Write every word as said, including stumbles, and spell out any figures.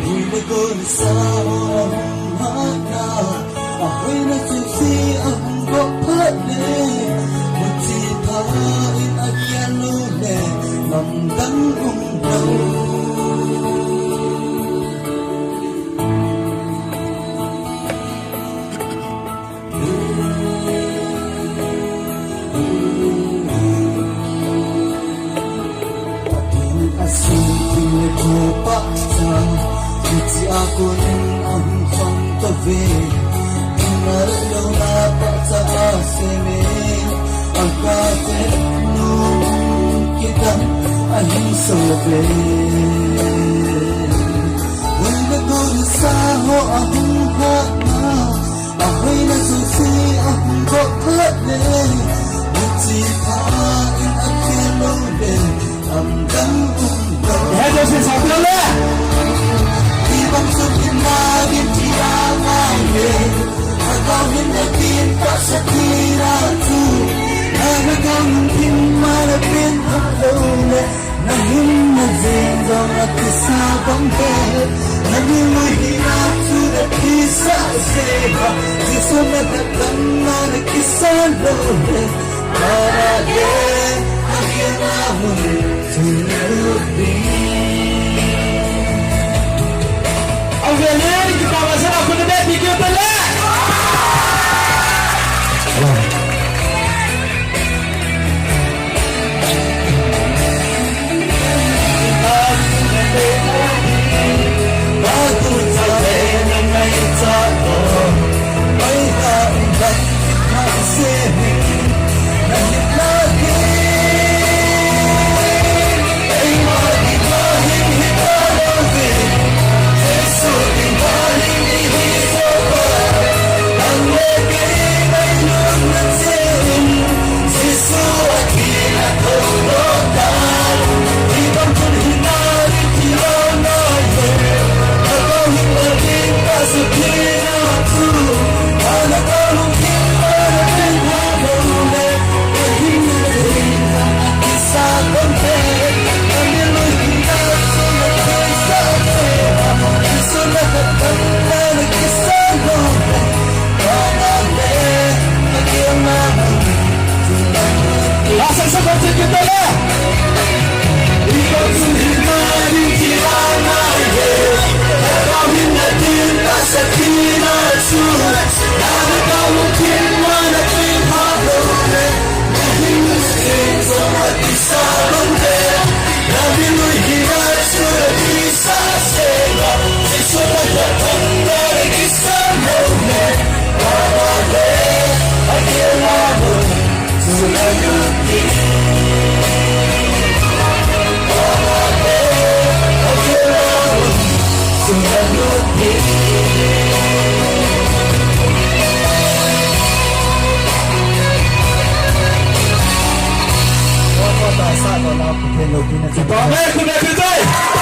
Huina gon sa ho ahung hatna, ahoina chu si ahung go phat le, muchi pha in akian lou le, lamdang um lou. Pathen asei thil le thu pahcha, hiche a konin ahung chang tave. Thil nalai louna pahcha asei me, agate nu kidang ahi so ve. Huina gon sa ho ahung hatna, ahoina chu si ahung go phat le, muchi pha in akian lou le, lamdang um lou. He, Joseph, sa pula le. Ibang sum in na din ti a ngai le, agau hin na din ka sa ti na chu, na na gau hin tin ma na pin ha lou le. Na hinna jeng jong akisa bang te, na milui hina chu na kisa se ba, Jesu na katan na na kisa lou le, para le, na hina mun chu na lut ding. Ang galing, kita ba sa ako na dati kita le? Amen. Amen.